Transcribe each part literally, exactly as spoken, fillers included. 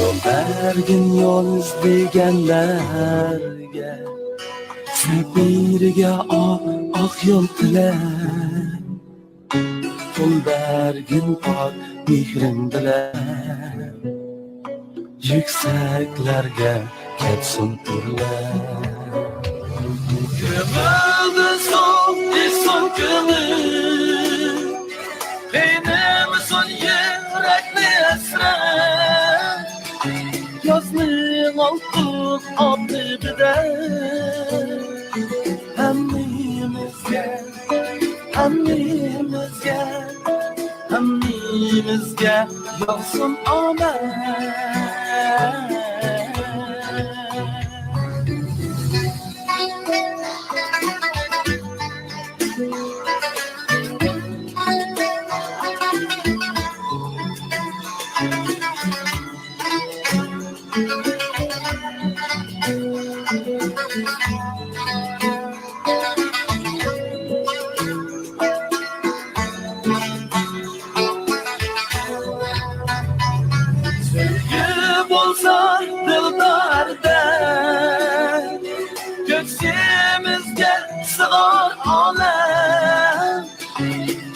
يول بەرگىن يول ئىزلىگەنلەرگە، سەپىرىگە ئاق، ئاق يول تىلە. قول بەرگىن پاك مېھرىڭ بىلەن، يۈكسەكلەرگە كەتسۇن ئۆرلەپ. كۆڭۈلدە سوغۇق ئېسىل كۈنى، قىينىمىسۇن يۈرەكنى ھەسرەت. يازنىڭ ئالتۇن ئاپتىپىدە ھەممىمىزگە، ھەممىمىزگە، ھەممىمىزگە ياغسۇن ئامەت. سۆيگۈ بولسا دىلداردەك، كۆكسىمىزگە سىغار ئالەم.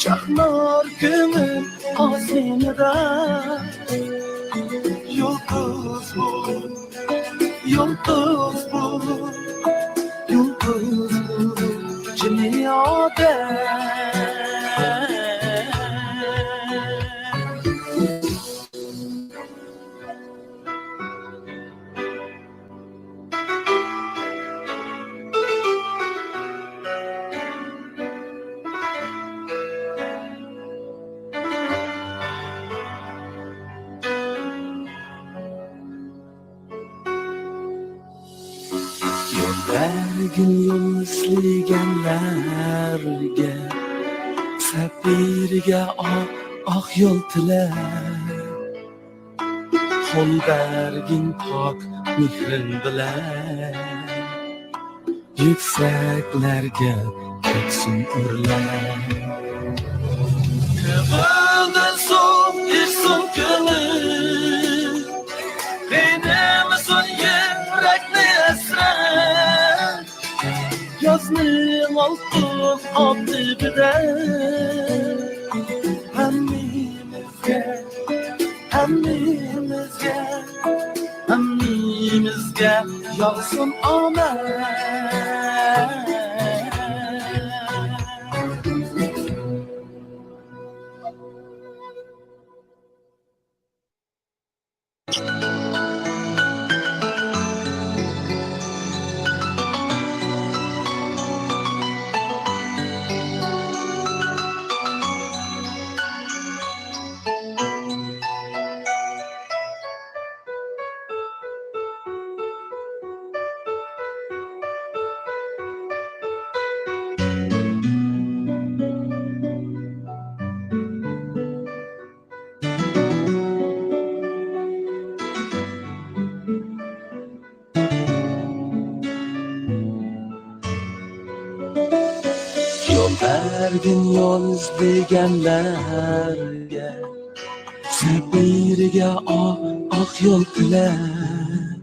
چاقنار كۆڭۈل ئاسمىنىدا، يۇلتۇز بولۇپ، يۇلتۇز بولۇپ، يۇلتۇز بولۇپ جىمى ئادەم. يول بەرگىن يول ئىزلىگەنلەرگە، سەپىرىگە ئاق، ئاق يول تىلەپ. قول بەرگىن پاك مېھرىڭ بىلەن، يۈكسەكلەرگە كەتسۇن ئۆرلەپ. كۆڭۈلدە سوغۇق ئېسىل كۈنى، قىينىمىسۇن يۈرەكنى ھەسرەت. يازنىڭ ئالتۇن ئاپتىپىدە ھەممىمىز ھەممىمىزگە، ھەممىمىزگە ياغسۇن ئامەت. يول بەرگىن يول ئىزلىگەنلەرگە، سەپىرىگە ئاق، ئاق يول تىلەپ.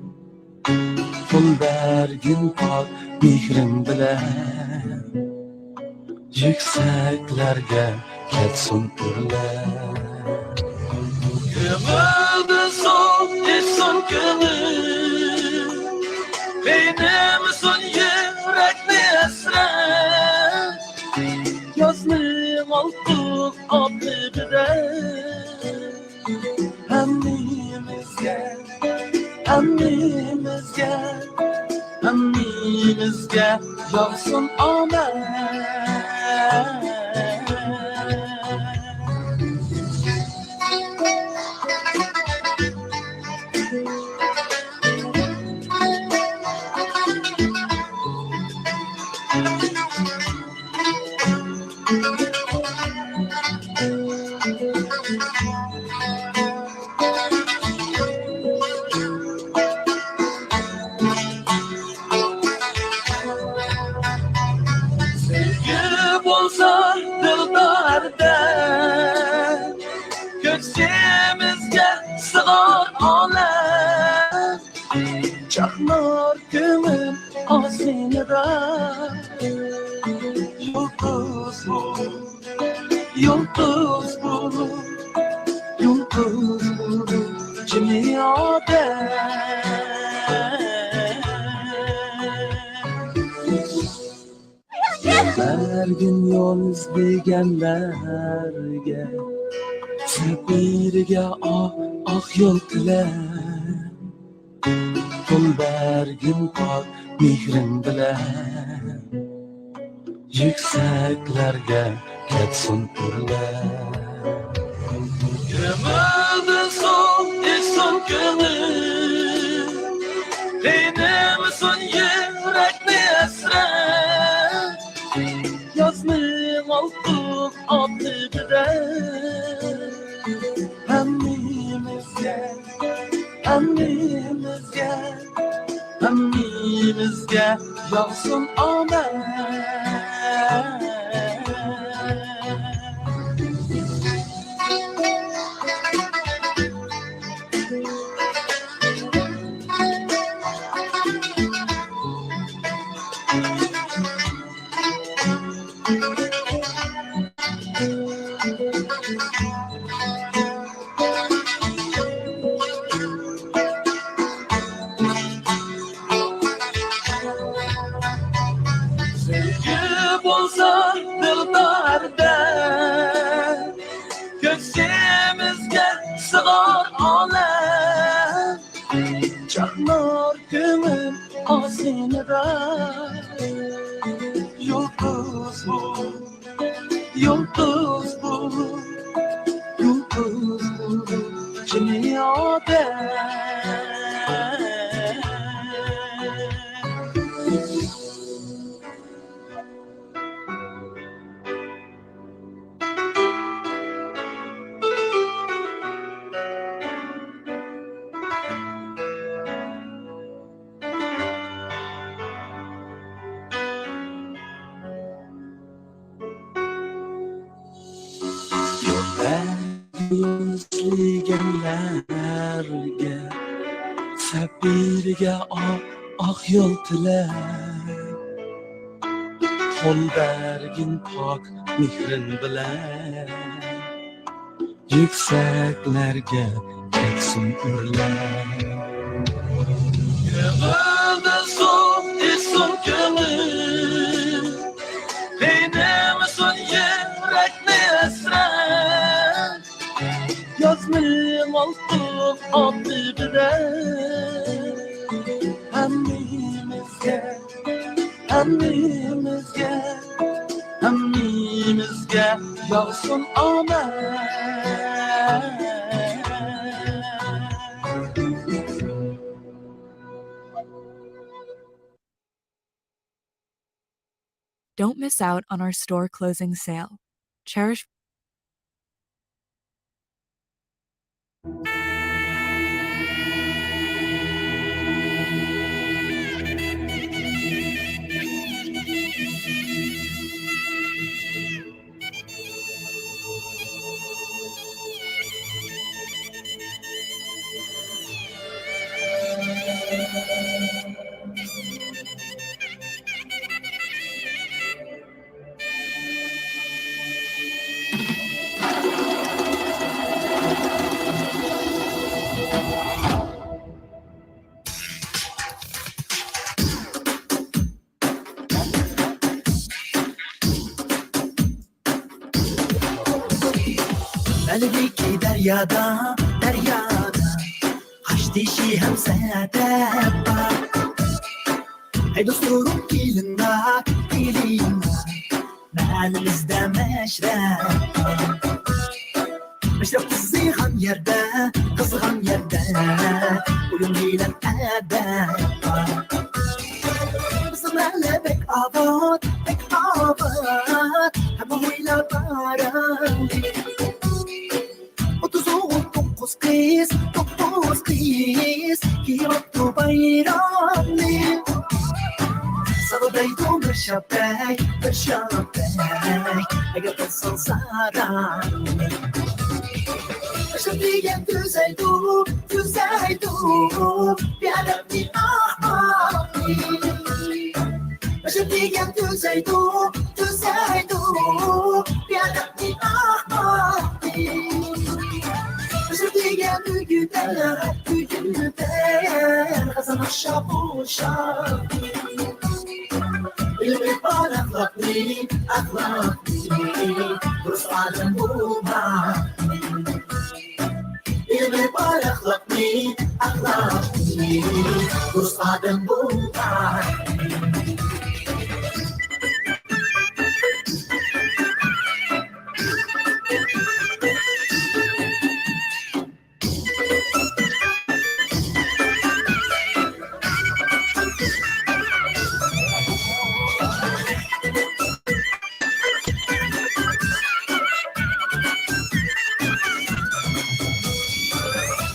قول بەرگىن پاك مېھرىڭ بىلەن، يۈكسەكلەرگە كەتسۇن ئۆرلەپ. كۆڭۈلدە سوغۇق ئېسىل كۈنى، بىزگە ياغسۇن ئامەت. سۆيگۈ بولسا دىلداردا، كۆكسىمىزگە سىغار ئالەم. چاقنار كۆڭۈل ئاسمىنىدا، يۇلتۇز بولۇپ، يۇلتۇز بولۇپ، يۇلتۇز بولۇپ جىمى ئادەم. يول بەرگىن يول ئىزلىگەنلەرگە، سەپىرىگە ئاق، ئاق يول تىلەپ. قول بەرگىن پاك مېھرىڭ بىلەن، يۈكسەكلەرگە كەتسۇن ئۆرلەپ. كۆڭۈلدىن سۇ ئىچسۇن كۆڭۈل، قىينىمىسۇن يۈرەكنى ھەسرەت. يازنىڭ ئالتۇن ئاپتىپىدە ھەممىمىزگە، ھەممىمىزگە، ھەممىمىزگە ياغسۇن ئامەت. سۆيگۈ بولسا دىلداردا، كۆكسىمىزگە سىغار ئالەم. چاقنار كۆڭۈل ئاسمىنىدا، يۇلتۇز بولۇپ، يۇلتۇز بولۇپ، يۇلتۇز بولۇپ جىمى ئادەم. يول ئىزلىگەنلەرگە، سەپىرىگە ئاق، ئاق يول تىلەپ. قول بەرگىن پاك مېھرىڭ بىلەن، يۈكسەكلەرگە كەتسۇن ئۆرلەپ. كۆڭۈلدە سۇ ئىچسۇن كۆڭۈل، قىينىمىسۇن يۈرەكنى ھەسرەت. يازنىڭ ئالتۇن ئاپتىپىدە ھەممىمىزگە، ھەممىمىزگە، ھەممىمىزگە ياغسۇن ئامەت. Don't miss out on our store closing sale. Cherish بەلگىكى دەريادا، دەريادا، قاش تېشى ھەم سەدەپ بار. ھەي دوستلىرىم، كېلىڭلار، كېلىڭلار، مەھەللىمىزدە مەشرەپ. مەشرەپ قىزىغان يەردە، قىزىغان يەردە، ئويۇن بىلەن ئەدەپ. بىزنىڭ مەھەللە بەك ئاۋات، بەك ئاۋات، ھەممە ئۆيلەر بار. ئوتتۇز ئوغۇل، توققۇز قىز، توققۇز قىز كىيىۋاپتۇ بايرامنى. ساغدايدۇ بىر شاپەي، بىر شاپەي، ئەگەر قىلساڭ ساراڭنى. مەشرەپ دېگەن تۈزەيدۇ، تۈزەيدۇ بىئەدەپنى، ئەخمەقنى. مەشرەپ دېگەن تۈزەيدۇ، تۈزەيدۇ بىئەدەپنى، ئەخمەقنى. مەشرەپ دېگەن ئۆگىتەر، ئۆگىتەر قازانماق شاپۇشاق. ئىلمى بار ئەخلاقنى، ئەخلاقنى، دۇرۇس ئادەم بولماق. ئىلمى بار ئەخلاقنى، ئەخلاقنى، دۇرۇس ئادەم بولغان.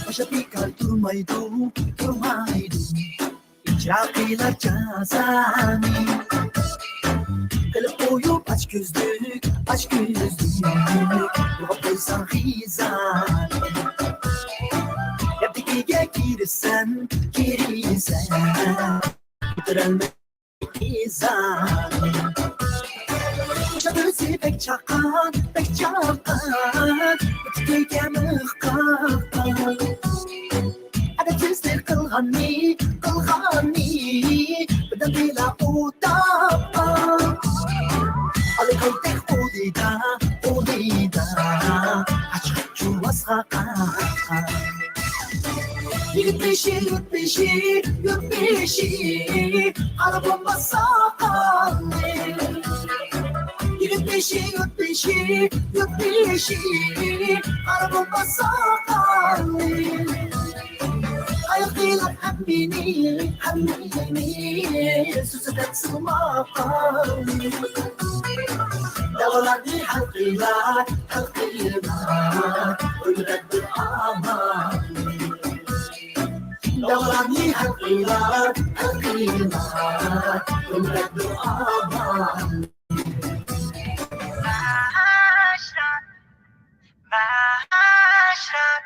باشا بىكار تۇرمايدۇ، تۇرمايدۇ. ئىجرا قىلار جازانى. قىلىپ قويۇپ ئاچكۆزلۈك، ئاچكۆزلۈك. بۇغاپ قويساڭ خىزانى. يەردىكىگە كىرىسەن، كىرىسەن. كۆتۈرەلمەي ئىزاھنى. شۇ ئۆزى بەك چاققان، بەك چاققان، پۈتۈكىگە مىخ قاققان. ئەدەپسىزلىك قىلغاننى، قىلغاننى، بىردەمدىلا ئۇ تاپقان. ئالىكايدەك قولىدا، قولىدا، ئاچقۇچ جۇۋازغا قاققان. يىگىت بېشى، يۇرت بېشى، يۇرت بېشى، قارا بولماس ساقالى. يىگىت بېشى، يۇرت بېشى، يۇرت بېشى، قارا بولماس ساقالى. قايىل قىلار ھەممىنى، ھەممىنى، سۆزىدە سىغماقالى. دەۋالارنى ھەل قىلار، ھەل قىلار، ئۆلمەكتۇر ئامان. دەۋالارنى ھەل قىلار، ھەل قىلار، ئۆلمەكتۇر ئامان. مەشرەپ، مەشرەپ،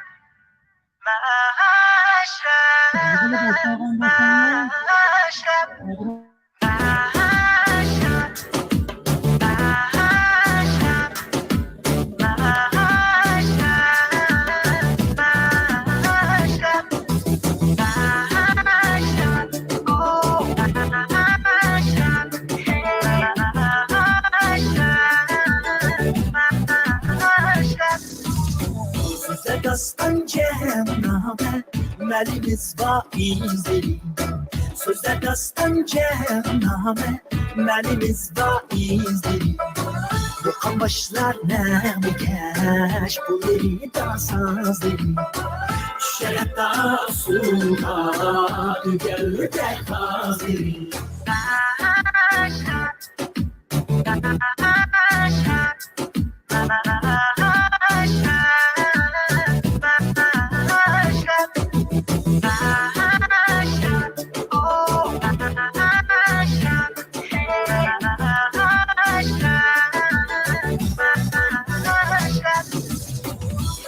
مەشرەپ، مەشرەپ. سۆزلەر داستان جەمنامە، مەنىمىز ۋائىزلىرى. سۆزلەر داستان جەمنامە، مەنىمىز ۋائىزلىرى. يوقان باشلار نەغمىكەش، قوللىرىدا سازلىرى. چۈشەر ھەتتا سۇغا، ئۆگەلدەك تازلىرى.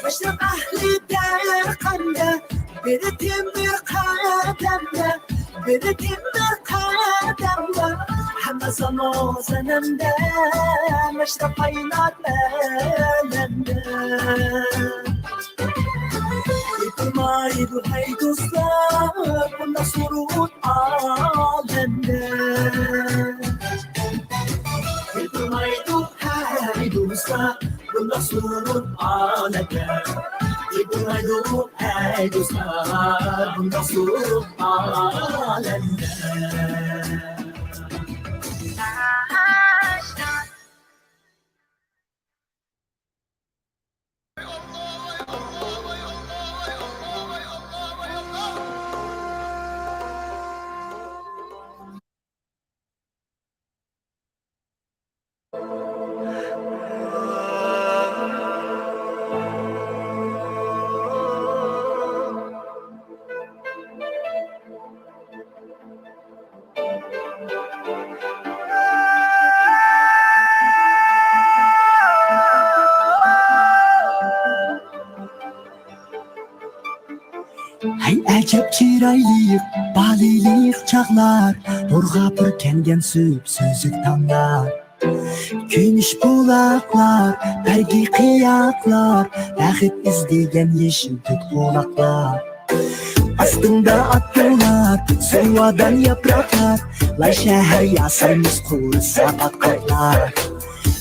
مەشرەپ ئەھلى دەرقەندە، بىرى تېمىر قەدەمدە، بىرى تېمىر قەدەمدە، ھەممە زامو زەنەمدە، مەشرەپ قاينار ئەلەمدە. يېپىلمايدۇ ھەي دوستلار، بۇنداق سۈرۈر ئالەمدە. يېپىلمايدۇ ھەي دوستلار، بۇنداق سۈرۈر ئالەمدە. يېپىلمايدۇ ھەي دوستلار، بۇنداق سۈرۈر ئالەمدە. ھەي ئەجەب چىرايلىق بالىلىق چاغلار، نۇرغا پۈركەنگەن سۈپسۈزۈك تاڭلار. كۈمۈش بۇلاقلار، بەرگى قىياقلار، بەخت ئىزدىگەن يېشىل تۆت قۇلاقلار. ئاستىڭدا ئاتلار، سۇلۋادان ياپراقلار، لاي شەھەر ياسايمىز قۇرۇسا پاتقاقلار.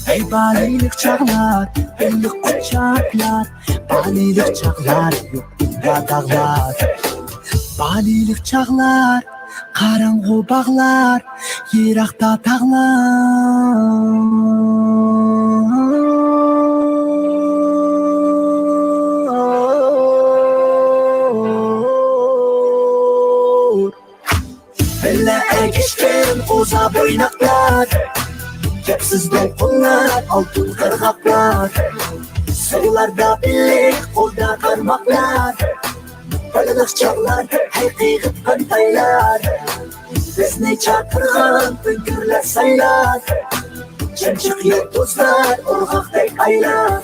ھەي بالىلىق چاغلار، ئىللىق قۇچاقلار، بالىلىق چاغلار، يوق ئۇندا داغلار. بالىلىق چاغلار، قاراڭغۇ باغلار، يىراقتا تاغلار. بىللە ئەگىشكەن قوزا بويناقلار، كەپسىز دولقۇنلار، ئالتۇن قىرغاقلار، سۇلاردا بىللە قولدا قارماقلار، بالىلىق چاغلار، ھەي قىيغىتقان تايلار، بىزنى چاقىرغان ئۆڭكۈرلەر سايلار، چىمچىق يۇلتۇزلار ئورغاقتەك ئايلار،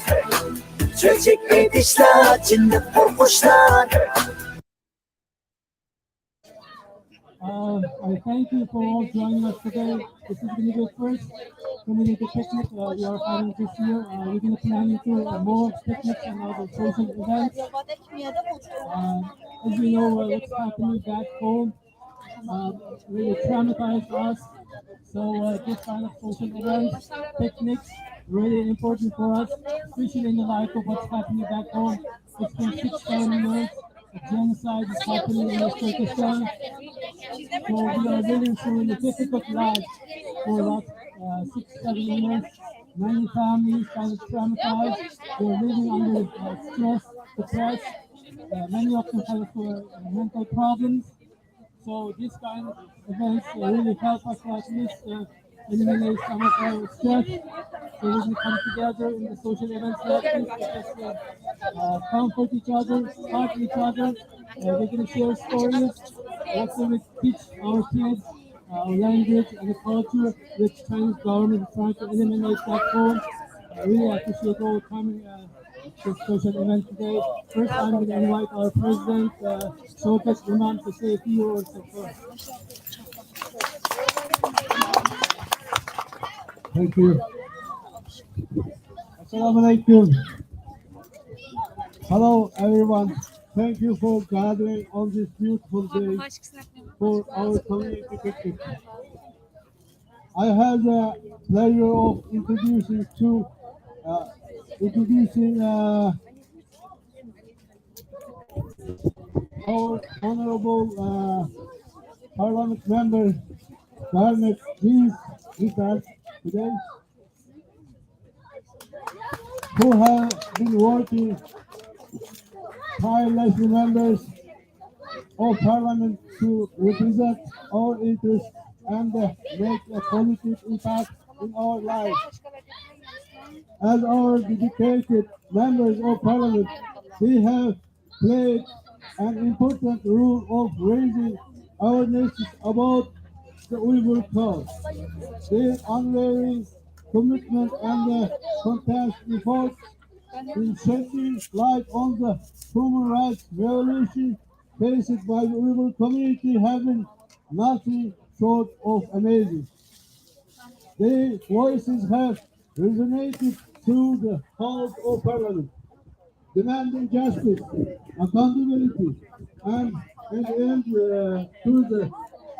چۆچەك ئېيتىشلار، جىننىق قورقۇشلار. Uh, I thank you for all joining us today. This is going to be the first community picnic uh, we are having this year. Uh, we're going to plan into uh, more picnics and other social events. Uh, as you know, uh, what's happening back home uh, really traumatized us. So uh, this kind of social events, picnics, really important for us, especially in the light of what's happening back home. It's been six, seven years a genocide is happening in Uzbekistan. So we are living through a difficult life for the last uh, six, seven years. Many families are traumatized. They're living under uh, stress, depressed. Uh, many of them have uh, mental problems. So these kind of events really help us to at least uh, eliminate some of our stress. So we can come together in the social events like this, we just uh, uh, comfort each other, help each other. Uh, we can share stories. Also, we teach our kids uh, our language and the culture, which Chinese government is trying to eliminate back home. I really appreciate all coming. Uh, this social event today. First, I'm going to invite our president, uh, Shavkat Imam, to say a few words of course. Thank you. Assalamu alaikum. Hello, everyone. Thank you for gathering on this beautiful day for our community picnic. I have the pleasure of introducing to uh, introducing uh, our honorable uh, parliament member Garnet Jeans with us today, who have been working tirelessly members of parliament to represent our interests and uh, make a positive impact in our lives. As our dedicated members of parliament, they have played an important role of raising awareness about the Uyghur cause. Their unwavering commitment and uh, constant efforts in shedding light on the human rights violation faced by the Uyghur community have been nothing short of amazing. Their voices have resonated through the halls of parliament, demanding justice, accountability, and, and, and uh, to the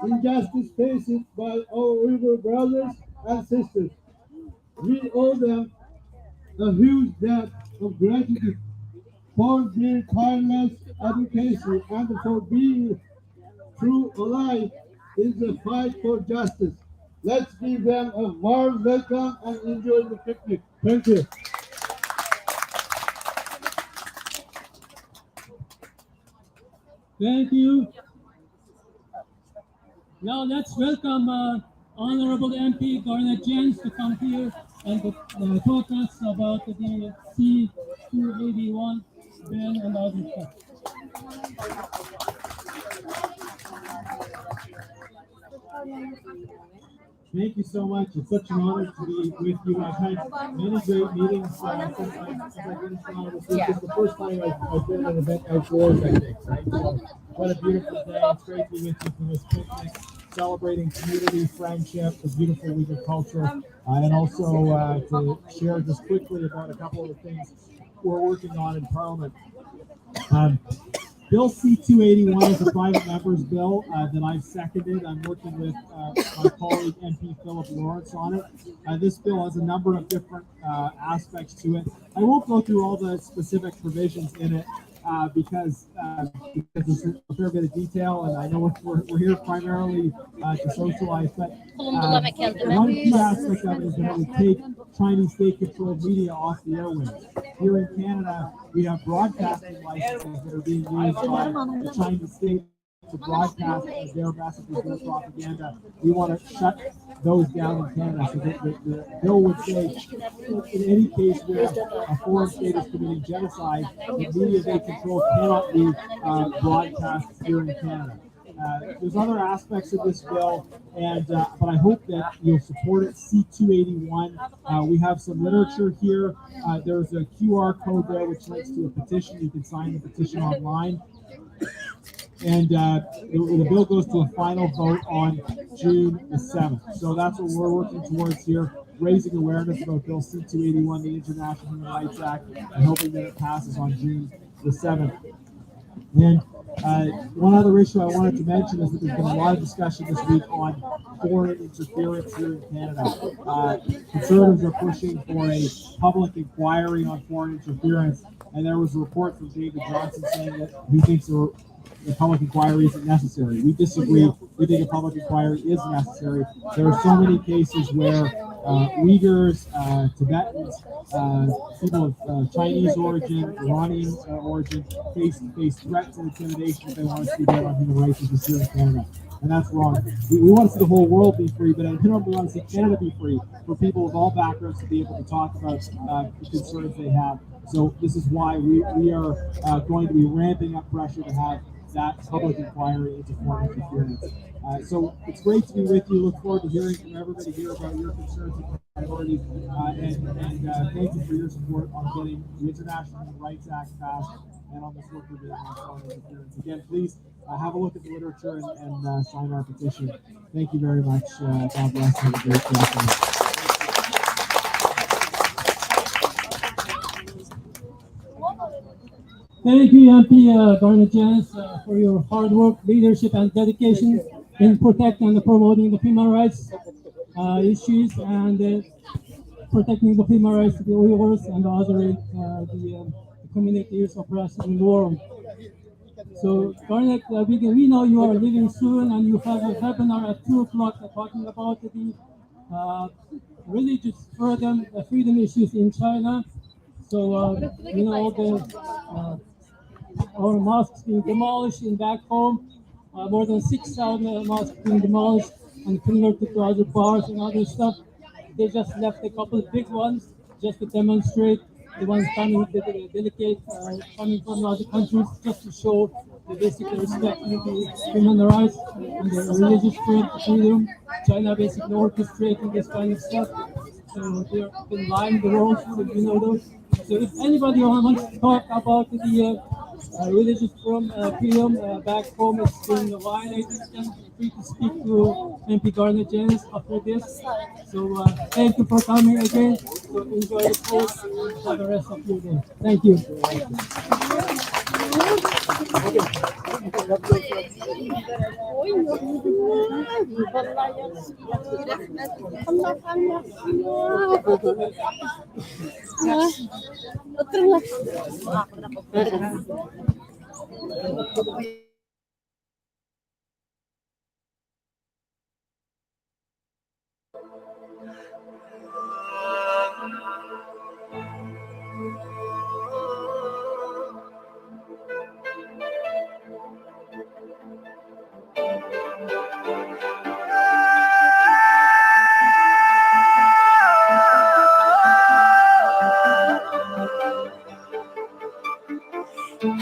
injustice faced by our Uyghur brothers and sisters. We owe them a huge debt of gratitude for their tireless advocacy and for being true ally in the fight for justice. Let's give them a warm welcome and enjoy the picnic. Thank you. Thank you. Now let's welcome uh, Honorable M P Garnet Jens to come here and uh, talk us about the C two eighty-one bill and other stuff. Thank you. Thank you so much. It's such an honor to be with you. I've had many great meetings uh, since, I, since I've been in Toronto. This is the first time I've, I've been at an event outdoors, I think, right? So, what a beautiful day. It's great to be with you for this picnic, celebrating community, friendship, the beautiful Uyghur culture, uh, and also uh, to share just quickly about a couple of the things we're working on in Parliament. Um, Bill C two eighty-one is a private member's bill uh, that I've seconded. I'm working with uh, my colleague M P Philip Lawrence on it. Uh, this bill has a number of different uh, aspects to it. I won't go through all the specific provisions in it uh, because uh, because there's a fair bit of detail, and I know we're, we're here primarily uh, to socialize. But uh, one key aspect of it is that it would take Chinese state-controlled media off the airwaves. Here in Canada, we have broadcasting licenses that are being used by the Chinese state to broadcast their messages, their propaganda. We want to shut those down in Canada. So the, the, the bill would say, in any case where a foreign state is committing genocide, the media they control cannot be uh, broadcast here in Canada. Uh, there's other aspects of this bill, and uh, but I hope that you'll support it. C two eighty-one. Uh, we have some literature here. Uh, there's a Q R code there which links to a petition. You can sign the petition online. And uh, the, the bill goes to a final vote on June the seventh. So that's what we're working towards here, raising awareness about Bill C two eighty-one, the International Human Rights Act, and hoping that it passes on June the seventh. And uh, one other issue I wanted to mention is that there's been a lot of discussion this week on foreign interference here in Canada. Uh, conservatives are pushing for a public inquiry on foreign interference, and there was a report from David Johnston saying that he thinks there were the public inquiry isn't necessary. We disagree. We think a public inquiry is necessary. There are so many cases where uh, Uyghurs, uh, Tibetans, uh, people of uh, Chinese origin, Iranian uh, origin face face threats and intimidation if they want to speak out on human rights issues here in Canada. And that's wrong. We, we want to see the whole world be free, but at a minimum, we want to see Canada be free for people of all backgrounds to be able to talk about uh, the concerns they have. So this is why we, we are uh, going to be ramping up pressure to have that public inquiry into foreign interference. Uh, so it's great to be with you. Look forward to hearing from everybody here about your concerns and priorities. Uh, and and uh, thank you for your support on getting the International Human Rights Act passed and on this work we're doing on foreign interference. Again, please uh, have a look at the literature and, and uh, sign our petition. Thank you very much. Uh, God bless. Have a great day. Thank you, M P uh, Garnet Jens, uh, for your hard work, leadership, and dedication in protecting and promoting the human rights uh, issues and uh, protecting the human rights of the Uyghurs and the other uh, the, uh, communities oppressed in the world. So, Garnet, uh, we, we know you are leaving soon, and you have a webinar at two o'clock talking about the uh, religious freedom, uh, freedom issues in China. So, uh, you know, all the uh, our mosques being demolished in back home, uh, more than six thousand mosques being demolished and converted to other bars and other stuff. They just left a couple of big ones just to demonstrate the ones coming with the delegate uh, coming from other countries, just to show the basic respect for the human rights and the religious freedom. China basically orchestrating this kind of stuff. So they've been lying the roads, so you know those. So if anybody wants to talk about the uh, uh, religious from uh, freedom uh, back home, it's been violated, then free to speak to M P Garnet Jens after this. So uh, thank you for coming again. So enjoy the food for the rest of your day. Thank you.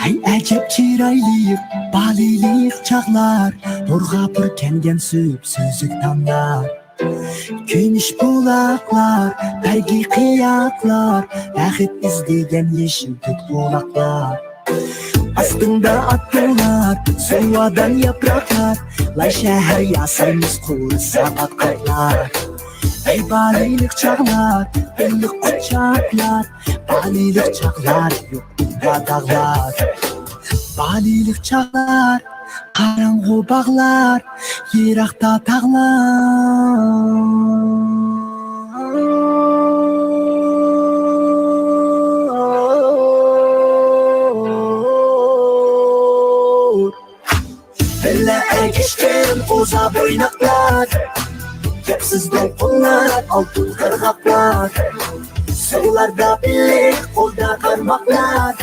ھەي ئەجەب چىرايلىق، بالىلىق چاغلار، نۇرغا پۈركەنگەن سۈپسۈزۈك تاملار. كۈمۈش بۇلاقلار، بەرگى قىياقلار، بەخت ئىزدىگەن يېشىل تۆت قۇلاقلار. ئاستىڭدا ئاتلار، سۇۋادان ياپراقلار، لاي شەھەر ياسايمىز قۇرۇسا قاتلار. ئەي بالىلىق چاغلار، ئىللىق قۇچاقلار، بالىلىق چاغلار، يوق داغلار. بالىلىق چاغلار، قاراڭغۇ باغلار، يىراقتا تاغلار. بىللە ئەگىشكەن قوزا بويناقلار، كەپسىز دولقۇنلار، ئالتۇن قىرغاقلار. سۇلاردا بىللە قولدا قارماقلار.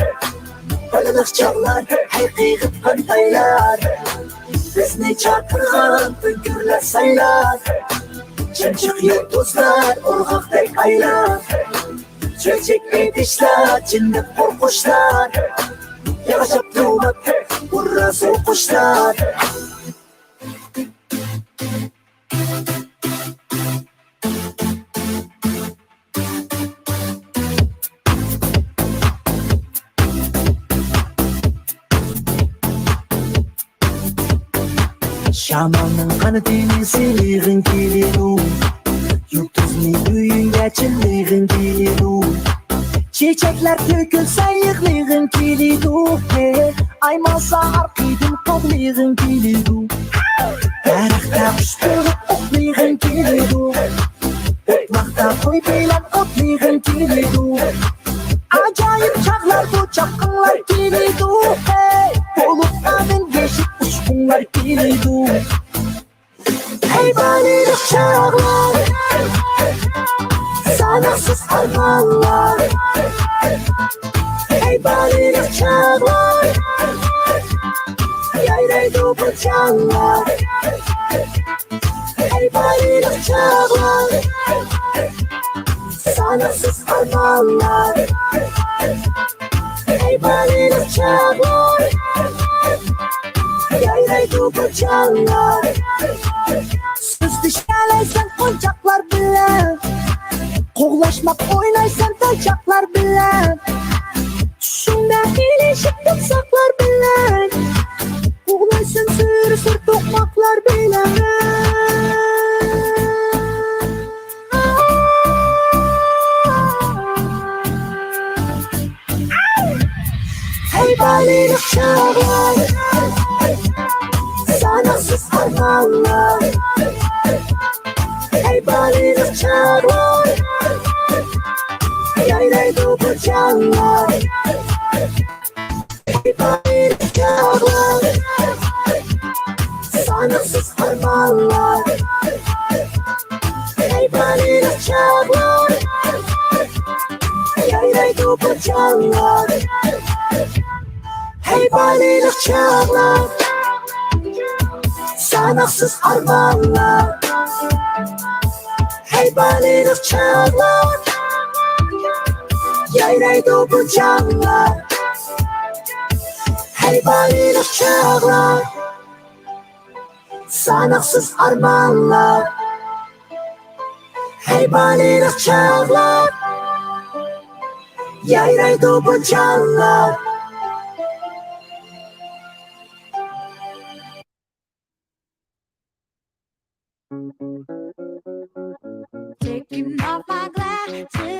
بالىلىق چاغلار، ھەي قىيغىتقان تايلار. بىزنى چاقىرغان ئۆڭكۈرلەر سايلار. چىمچىق يۇلتۇزلار ئورغاقتەك ئايلار. چۆچەك ئېيتىشلار، جىندەك قورقۇشلار. ياغاچ ئاپتومات، ھۇررا سوقۇشلار. شامالنىڭ قانىتىنى سىلىغىڭ كېلىدۇ. يۇلتۇزنى ئۆيۈڭگە چىللىغىڭ كېلىدۇ. چېچەكلەر تۆكۈلسە يىغلىغىڭ كېلىدۇ. ھەي، ئاي ماڭسا ئارقىدىن قوغلىغىڭ كېلىدۇ. دەرەختە قۇش بولۇپ ئوقلىغىڭ كېلىدۇ. ئوتلاقتا قوي بىلەن ئوتلىغىڭ كېلىدۇ. ئاجايىپ چاغلار بۇ، چاققانلار كېلىدۇ. ھەي، بۇلۇتلارنىڭ يېشىل ئۇچقۇنلار كېلىدۇ. ھەي بالىلىق چاغلار، ساناقسىز ئارمانلار. ھەي بالىلىق چاغلار، يايرايدۇ بۇ چاغلار. ھەي بالىلىق چاغلار، ساناقسىز ئارمانلار. ھەي بالىلىق چاغلار، يايرايدۇ بۇ چاغلار. سۆزلىشەلەيسەن قونچاقلار بىلەن، قوغلاشماق ئوينايسەن تايچاقلار بىلەن. چۈشۈڭدە ئېلىشىپ تۇمساقلار بىلەن، قوغلايسەن سۈر سۈر توقماقلار بىلەن. ھەي بالىلىق چاغلار، ساناقسىز ئارمانلار. ھەي بالىلىق چاغلار، يايرايدۇ بۇ چاغلار. ھەي بالىلىق چاغلار، ساناقسىز ئارمانلار. ھەي بالىلىق چاغلار، يايرايدۇ بۇ چاغلار. ھەي بالىلىق چاغلار، ساناقسىز ئارمانلار. ھەي بالىلىق چاغلار، يايرايدۇ بۇ چاغلار. ھەي بالىلىق چاغلار، ساناقسىز ئارمانلار. ھەي بالىلىق چاغلار، يايرايدۇ بۇ چاغلار. Taking off my glasses.